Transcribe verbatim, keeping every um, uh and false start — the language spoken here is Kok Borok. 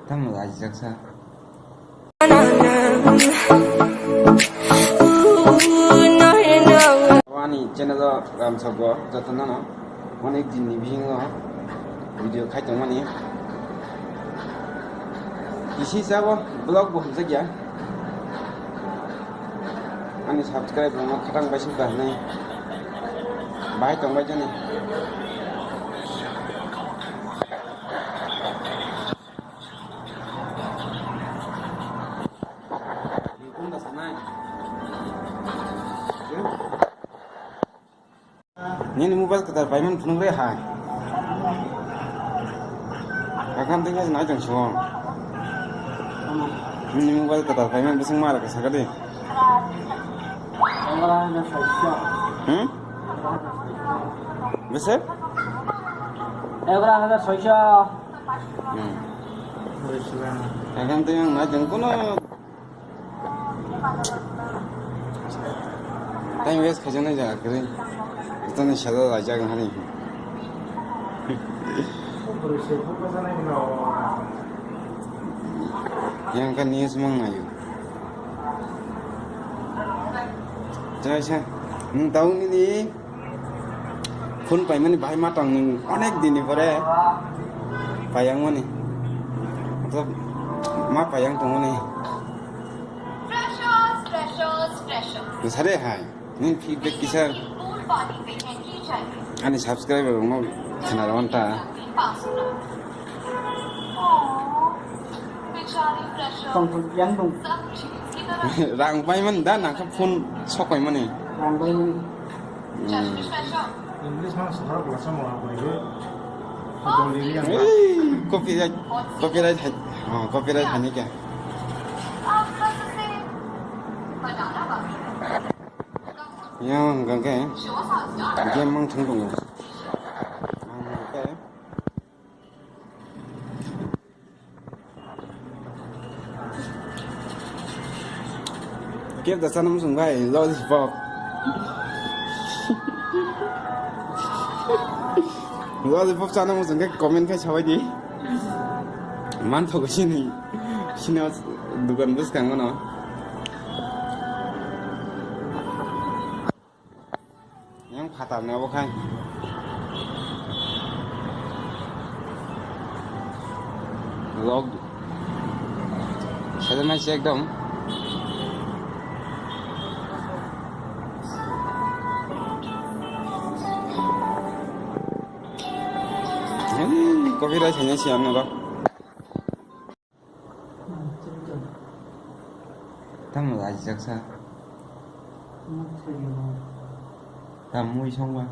Tamo lajijak sa. Ani channel o ramsok bo joto no onek din ni bisingo video khai tongmani. Kisi sabo vlog bo hamjakya. Ani subscribe rokno khatang bai sukha hinwi bahai tongbai jani. Nini mobile kwtal paimani phunuk re hai. Akam tengka nai tong suo. Nini mobile kwtal paimani bising mara ka sakadi. Hmm? Bese? Egra hajar soisho. Hmm. Akam tengka nai tong kuno. Time waste khaijaknai jaga kwrwi. Jotono salo laijak hani. Yang kan news mang nayo. Jaisa, nwng tau nini phone paimani bahai ma tong nwng onek din ni pore payang mani. Matlab, ma payang tongmani. Freshers, freshers, freshers. Bwsare hai, nini feedback kisa ani subscriber rokno khna rw ta. Tongthok yang dong. Rang paimani da nangkha phone sokoimani. Rang paimani. Hmm. English mang sahara bola sama apa itu? Bolivia. Ei, copyright, copyright hai, oh, copyright hani kya? Yang gangke game mang thung dong. Ang ke Kebda chana muchung bai, lollipop. Lollipop chana muchung khe comment khe sabai di. Manthogo sini. Sini dukan bwskango no. Yang phatar ni obo khai. Log. Sede mai se ekdom. Hmm, copyright hanya si ano ba. Tamo lajijak sa. Tam mui songba.